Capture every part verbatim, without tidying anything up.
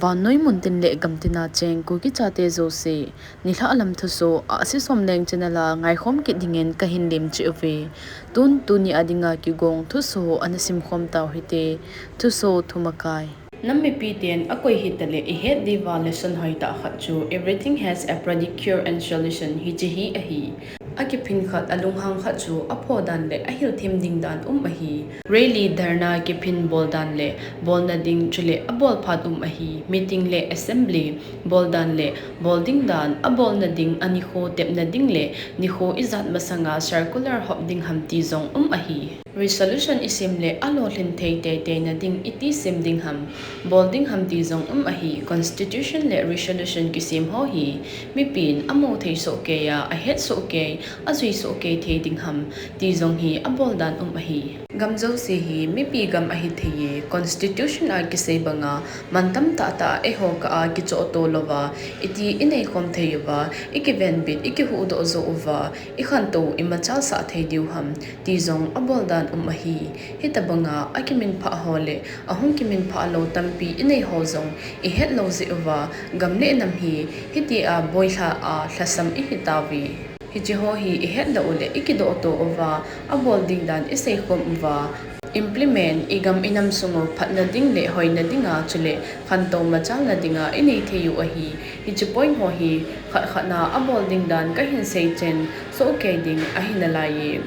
Vannoi muntin le gamtina cheng Kuki chate jouse, nilhah lam thuso, Ahsi Somleng channel a ngaikhom kit dingin kahin lemcheh uve. Tun tuni a dinga kigong thuso ana simkhom tau hite. Thuso thumakai. Nam mipiten akoi hitaleh ihet diuva lesson hoitah khat chu, everything has a product, cure and solution, hiche hi ahi. Akiphin khat, alunghang khat chu aphodan le ahilthem ding dan um ahi. Rally, dharna, kiphin boldan le bolna ding chule abolphat um ahi. Meeting le assembly, boldan le bolding dan, abolna ding, anikho tepna ding le nikho ijat masanga circular hop ding ham ti jong um ahi. Resolution isem le alolhin thei teiteina ding iti sem ding ham, bol ding ham ti jong um ahi. Constitution le resolution kisem ho hi mipin amu thei sohkeiya, ahet sohkei, ajui sohkei thei ding ham ti jong hi aboldan um ahi. Gam jouse hi mipi gam ahitheiye, constitution a kisei banga mantam tahtah eiho kah a kichohto louva, iti ineikhom thei uva, ikivenbit, ikihuhdoh joh uva, ikhantou, imachal sah thei diu ham ti jong aboldan um ahi. Hitobanga akiminphah ho le ahung kiminphah lou tampi inei ho jong ihet lou jeh uva, gam le nam hi hitia boilha a lhasam ihitauve. Hiche ho hi ihet lou uleh ikidohto uva, abol ding dan iseikhom uva, implement, igam inam sungu phatna ding le hoina dinga chule khantou machalna dinga inei thei u ahi. Hiche point ho hi khat khat na abol ding dan kahin seichen sohkei ding ahi nalaiye.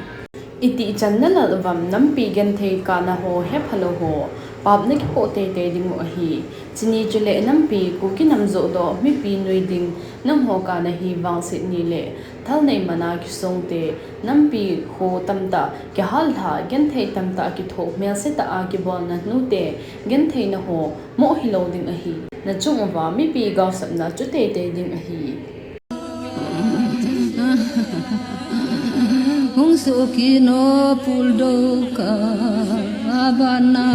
Itih chan nalal uvam, nampi genthei kana ho hephalou ho, pap nakipoh teitei dingu ahi. Chuni chule nampi Kuki nam johdoh, mipi nui ding, nangho kana hi vangset ni le thalnei mana kisongte, nampi kho tamtah kihallha, genthei tamtah kithoh, hmelsetah a kibolna nute, gentheina ho moh hilou ding ahi. Nachung uva mipi gaosapna chu teitei ding ahi. Hung sohkit no puldo ka abana.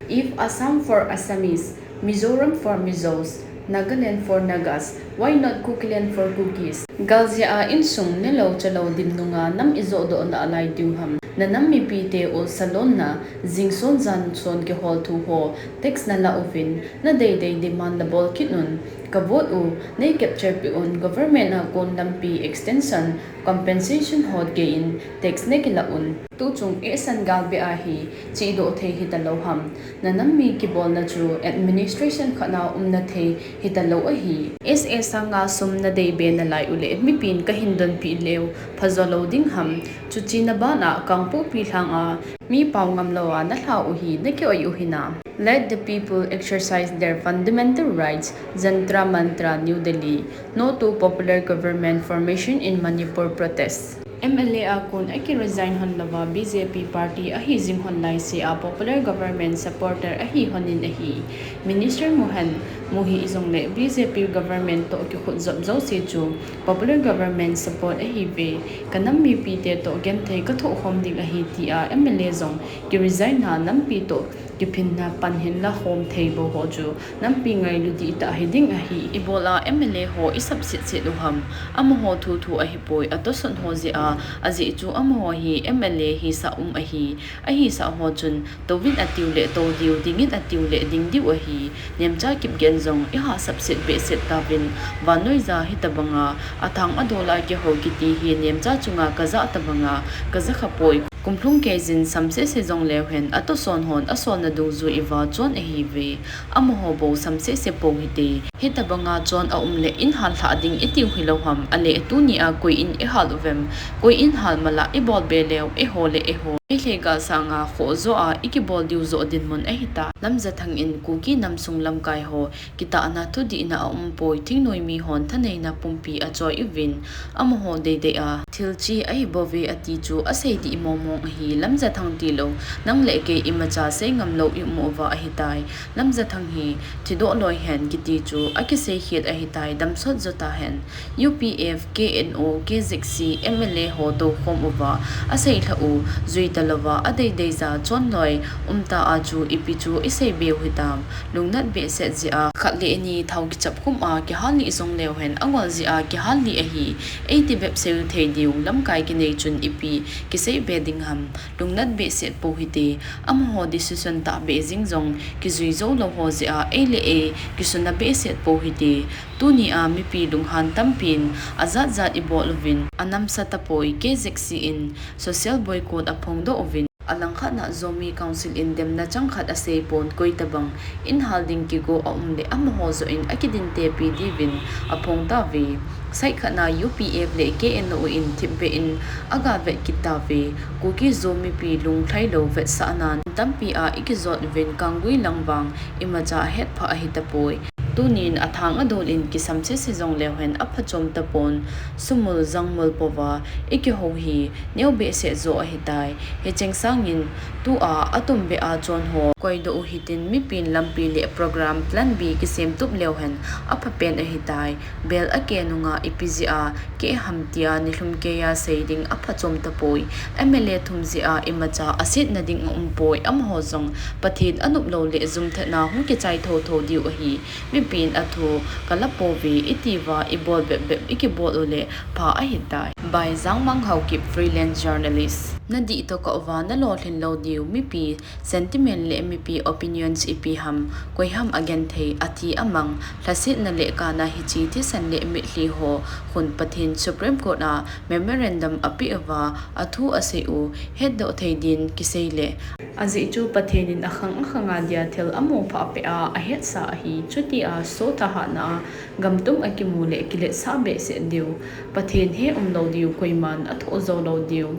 If Assam for Assamese, Mizoram for Mizos, Nagaland for Nagas, why not Kukiland for Kukis? Galjeh a insung nelou chalou dim nunga nam ijohdoh nalai diu ham. Nanam mipite olsa lonna, jingson janson kiholthu ho, tax nalah uvin, nadeidei demand nabol kit un. Ka vote u nei capture peh un, government a kon lampi extension, compensation ho gei in, tax nakilah un. Tuchung eisan galbeh a hi chihdoh thei hitalou ham. Nanam mi kibolna chu administration khat na umna thei hitalou ahi. S A sanga sum nadeibe nalai uleh mipin kahin donpeh leu phajo lou ding ham. Chuche na bana Kangpokpi lhanga mi pao ngamlou a nalhah u hi nakioi u hinam. Let the people exercise their fundamental rights, Jantar Mantar, New Delhi. No to popular government formation in Manipur protest. M L A a kon akiresign hon louva B J P party ahi jing hon laisea popular government supporter ahi honin ahi. Minister Mohan mu hijongle B J P government toh kikhutjop jouse chu popular government support ahiuve. Kanam mipite toh genthei kathoh khom ding ahi tia M L A jong kiresign na nampi toh kiphinna pan hinla khom thei bou ho chu nampi ngailu dihtah hiding ahi. Ibola M L A ho isapset set u ham, amaho thuthu ahipoi, atosot ho jeh a, ajeh chu amaho hi M L A hisah um ahi. Ahisah ho chun touvin atiu le tou diu, dingin atiu le ding diu ahi. Nemcha Kipgen jong ihasapset behseh tauvin, vannoija hitobanga athang adola kihou kiti hi nemcha chunga kajah tobanga kajakhapoi. Kumlhung keijin samsehse jongleu hen, atoson hon asolna dungjuiya chon ahiuve. Amaho bou samsehse pou hite. Hitobanga chon aumle inhallhah ding itiu hilou ham, ale tunia koi in ihal uvem? Koi in hal mala ibolbe leu eiho le eiho eilheigal sanga khohjoh a ikibol diu joh dinmun ahitai. Lamjathang in Kuki namsung lamkai ho kitahna thudihna aumpoi, thingnoi mihon thaneina pumpi achoi uvin, amaho deidei a thil che ahibouve ati chu asei dih mongmong ahi. Lamjathang tilou, nang le kei imacha seingamlou ium uva ahitai. Lamjathang hi thidoh loi hen kiti chu akisei khel ahitai, damsot jo tahen. U P F, K N O, K Z C M L A ho toukhom uva aseilhah u juita Louva, adei dei ja chonloi umta a chu ipi chu isei beu hitam. Lungnat behseh jeh a khat le ni thao kichap khum a kihal lih jong leu hen, angol jeh a kihal lih ahi. Eiti bep seiu thei diu lamkai kinei chun ipi kisei be ding ham. Lungnat behseh pou hite, amaho decision tahbeh jing jong kijui jou lou ho jeh a ei le ei kisuna behseh pou hite. Tuni a mipi lunghan tampin ajat jat ibol uvin anamsa tapoi, K Z C in social boycott aphongdoh uvin, alangkhat na Zomi Council in demna chang khat asei pon, koi tabang in hal ding kigo aum le amaho joh in akidin tepi diuvin aphong tauve. Side khat na U P F le K N O in thipbeh in aga vet kit tauve. Kuki Zo mipi lunglhai lou vetsahnan tampi a ikijot uvin Kanggui lang vang imacha ahetphah ahi tapoi. Tunin athang adol in kisam sese jong leu hen aphachom tapon, sumul jangmul pouva ikihou hi neo behseh jo ahitai. Hicheng sangin tua atumbeh a chon ho koidoh u hitin mipin lampi le program plan B kisem tup leu hen aphapen ahitai. Bel ake nunga ipi jeh a keh ham tia nilhum keiya sei ding aphachom tapoi. M L A thum jeh a imacha asetna ding aumpoi. Amaho jong Pathen anop lou le jumthatna hung kichai thotho diu ahi. Mipin athu kala pouve itiuva ibol bep bep ikibol u le pha ahitai. By Jangmang Haokip, freelance journalist. Nadih toh kah uva nalolhin lou diu mipi sentiment le mipi opinions ipi ham, koi ham agenthei, athi amang, lhasetna le kana hiche thisan le mitlhi ho khun Pathen Supreme Court a memorandum apeh uva athu asei u hetdoh thei din kisei le ajeh chu Pathen in akhang akhang a dia thil amu phah peh a ahetsa ahi. Chuti a sotha hatna a gamtum akimu le kiletsah behseh diu, Pathen he umlou diu, koiman athoh jou lou diu,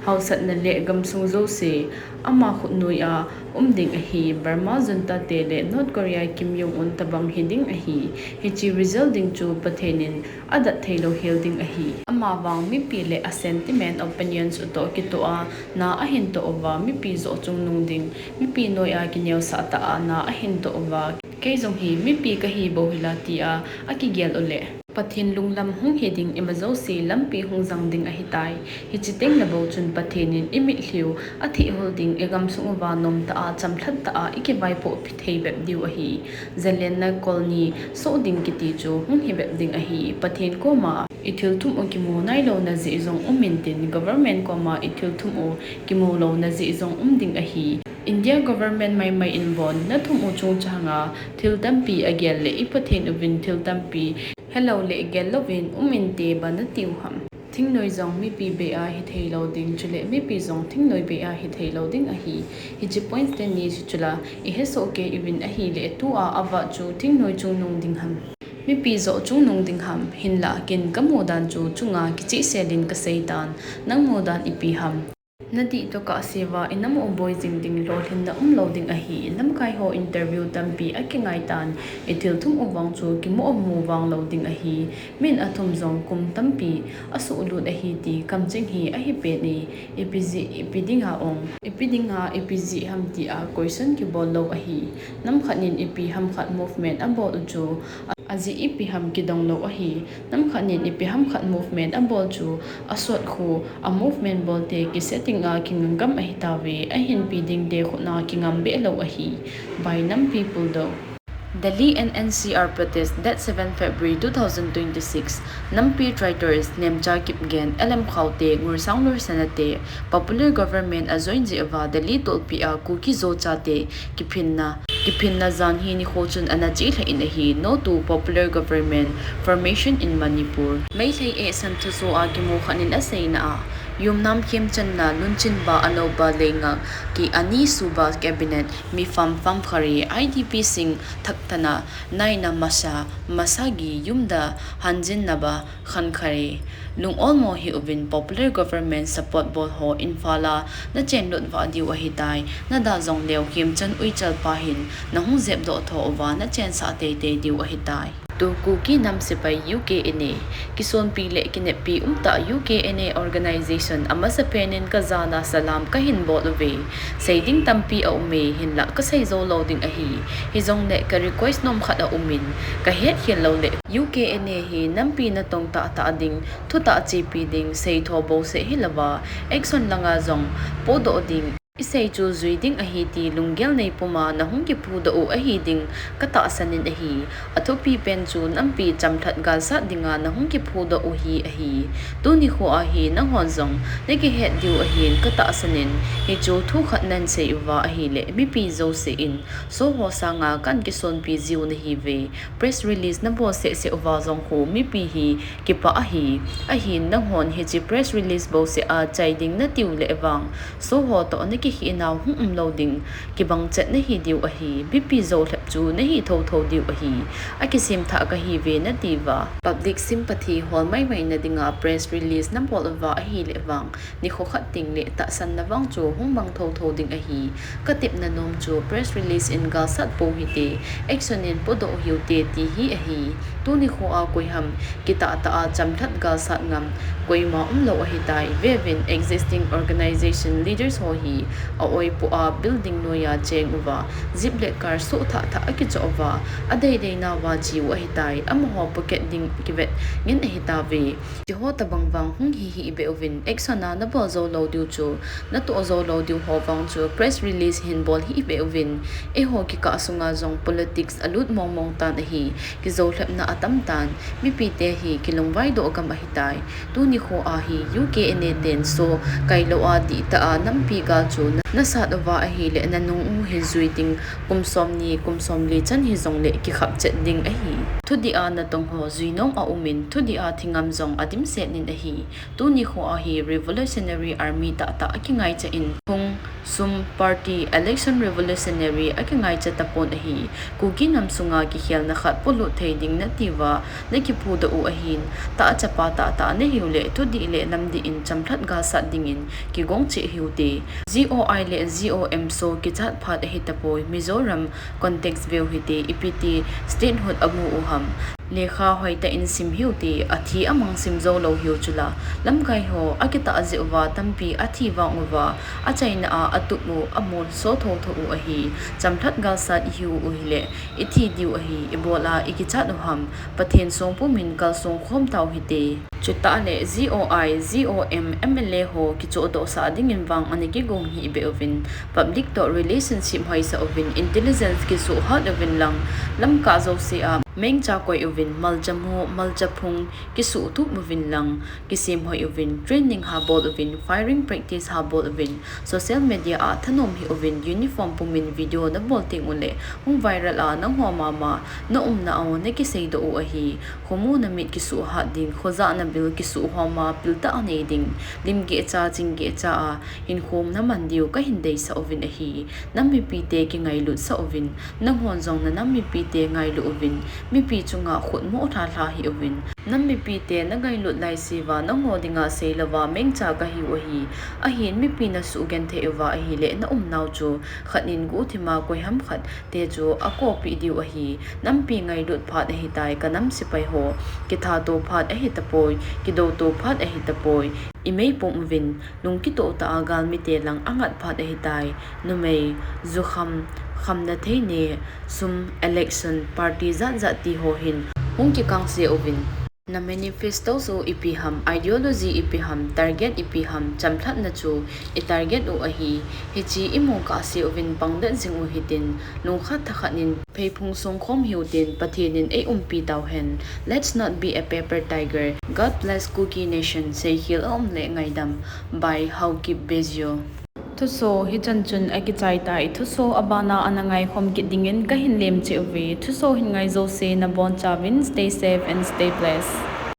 haosatna le gamsung jouse ama khutnoi a um ding ahi. Burma junta te le North Korea Kim Jong Un tabang hiding ahi. Hiche result ding chu Pathen in adat theilou hel ding ahi. Amavang mipi le a sentiment opinions u toh kitoh a na ahin toh uva, mipi joh chungnung ding, mipi noi a kineosah tah a na ahin toh uva, kei jong hi mipi kahi bou hila tia akigel u le Pathen lunglam hung hiding ima jouse lampi hung jang ding ahitai. Hiche teng le bou chun Pathen in imitlhi u athehhol ding, igamsung uva nomtah a, chamlhat tah a ikivaipoh thei bep diu ahi. Jalenna kolni soh ding kiti chu hung hi bep ding ahi. Pathen koma ithilthum u kimu nailouna jeh jong um intin, government koma ithilthum u kimu louna jeh jong um ding ahi. India government maimai in bon nathum u chungchanga thil tampi agel le i Pathen uvin thil tampi helou le gel louvin um inte ba natiu ham. Thingnoi jong mipi bei a hitheilou ding, chule mipi jong thingnoi bei a hitheilou ding ahi. Hiche points teni chu chula ihesoh kei uvin ahile tua avat chu thingnoi chungnung ding ham, mipi joh chungnung ding ham, hinla ken kamudan chu chunga kichehselin kaseitan, nang mudan ipi ham? Nadih toh kahseuva inam u boi jing ding lolhinna umlou ding ahi. Lamkai ho interview tampi akingaitan, ithilthum u vang chu kimu amu vanglou ding ahi. Min athum jong kum tampi asuhlut ahi ti kamcheng hi ahipen e. Ipi jeh, ipi dinga ong, ipi dinga, ipi jeh ham tia question kibol lou ahi. Namkhat nin ipi hamkhat movement abol u chu ajeh ipi ham kidong lou ahi. Namkhat nin ipi hamkhat movement abol chu asot khu a movement bolte kisetting a kingam gam ahitauve, ahinpi dingte khutna kingam behlou ahi. By Nampi Puldo. Delhi and N C R protest, date seven February two thousand twenty-six. Nampi traitors, Nemcha Kipgen, L M Khaute, Ngursang Lorsanate, popular government ajoin jeh uva Delhi tolpi a Kuki Zo chate kiphinna, kiphinna jan hi nikho chun ana chelhah in ahi. No to popular government formation in Manipur. Meitei ehsan thusoh a kimu khat nin aseina a, Yumnam Khemchand na Lunchinba Aloba Leingak ki ani suba cabinet, mi farm farm khare, I D P sing thakthana, naina masa, masagi yumda hanjin naba khan khare. Lung olmo hih uvin popular government support bol ho Imphal a nachen lut vah diu ahitai. Nadah jong leu Khemchand uichal pa hin nahung jepdoh tho uva nachensah teitei diu ahitai. Kuki nam sepai U K N A, kisonpi le kineppi umtah U K N A organization amasa penin kajana salam kahin bol uve. Seiding tampi aume, hinlah kasei jou lou ding ahi. Hijongle ka request nom khat aumin, kahet khel loule U K N A hi nampi natong tahtah ding, thutah chepi ding, seitho bouseh hilouva, action langa jong podoh ding, isei chu jui ding ahi ti lunggel neipuma nahung kiphudoh u ahi ding katahsan in ahi. Athupi pen chu nampi chamlhat galsat dinga nahung kiphudoh u hi ahi. Tuni khoa hi nanghon jong nakihet diu ahin katahsan in, hichu thu khat nahin sei uva ahile mipi jouse in SoO ho sanga kahin kisonpi jiu nahiuve. Press release nabol sehseh uva jong khu mipi hi kipah ahi. Ahin nanghon hiche press release bouseh a chai ding natiu le vang, SoO ho toh nakikheh nau hung umlou ding, kibang chet nahi diu ahi. Mipi joulhep chu nahi thouthou diu ahi. Akisemthah kahiuve natiuva, public sympathy hol maimai na dinga press release nabol uva ahile vang, nikho khat tengle tahsanna vang chu hung mang thouthou ding ahi. Katepna nom chu press release in galsat pou hite, action in podoh u hiute ti hi ahi. Tuni khoa koiham kitahtah a chamlhat galsat ngam, koima umlou ahitai. Veuvin, existing organization leaders ho hi a-oipoh a building noiya cheng uva, jeep le car soh thahthah akichoh uva, adeidei nauva che u ahitai. Amaho pocket ding kivet ngen ahitauve. Hicheho tobang vang hung hi hih beh uvin, action a nabol joulou diu chu, natoh joulou diu ho vang chu press release hin bol hih beh uvin. Eiho kikah sunga jong politics alut mongmong tan ahi. Kijoulhepna atam tan. Mipite hi kilungvaidoh gam ahitai. Tuni khoa hi U K N A ten SoO kailou a dihtah a nampi gal chu nasat uva ahile nanung u hin jui ding, kum somni, kum somli chan hijongle kikhap chet ding ahi. Thudih a natong ho jui nom aumin, thudih a thi ngam jong adimset in ahi. Tuni khoa hi revolutionary army tahtah akingaicha in, phung, sum, party, election revolutionary akingaicha tapon ahi. Kuki nam sunga kikhelna khat polut thei ding natiuva nakiphudoh u ahin, tahchapa tahtah nahiu le thudih le namdih in chamlhat galsat dingin kigong cheh hiute. ZOI le ZOM SoO kichat phat ahitapoi, Mizoram context veu hite, ipiti statehood amu u ham. Lekha hoitah in sim hiute, athi amang sim joulou hiu chula. Lamkai ho akitah jeh uva tampi athi vang uva, achaina a atup u, amol so thotho u ahi. Chamlhat galsat ihiu u hile, ithi diu ahi, ibola ikichat u ham. Pathen songpum in kalsong khom tau hite. Chutah le ZOI, ZOM, MLA ho kichohdohsah dingin vang ana kigong hih beh uvin, public toh relationship hoisah uvin, intelligence kisuhhat uvin lang, lamkah jouse a mengcha koi uvin, malcha mu, malcha phung kisuhtup uvin lang, kisem hoi uvin, training ha bol uvin, firing practice ha bol uvin, social media a thanom hih uvin, uniform pumin video nabol teng ule hung viral a nangho mama naumna u nakiseidoh u ahi. Khomu namit kisuhhat ding, khojah nabil kisuhhom a piltah nei ding, lim gehcha, ching gehcha a hinkho naman diu kahin deisah uvin ahi. Nam mipite kingailutsah uvin, nanghon jong nanam mipite ngailu uvin, mipi chunga khutmo lhalha hih uvin. Nam mipite nangailut laiseuva nangho dinga seilouva mengcha kahiu ahi. Ahin mipi nasuh genthei uva ahile naumnau chu khat in guhthima koiham khat te chu akoppeh diu ahi. Nampi ngailut phat ahitai, kanam sepai ho. Kithato phat ahitapoi, kidouto phat ahitapoi. Imeipum uvin, lungkitoh tah a galmite lang angat phat ahitai. Numei, jukham, khamna theine, sum, election, party jatjat ti ho hin hung kikangse uvin. Na manifesto chu ipi ham, ideology ipi ham, target ipi ham, chamlhatna chu itarget u ahi. Hiche imu kahse uvin pangdet jing u hitin, lungkhat thakhat in pheiphung songkhom hiutin, Pathen in eiumpi tauhen. Let's not be a paper tiger. God bless Kuki nation. Seikhel aum le ngaidam. By Haokip Bezio. Thuso hichan chun akichaitai. Thuso abana ana ngaikhom kit dingin kahin lemcheh uve. Thuso hin ngai jouse nabonchauvin stay safe and stay blessed.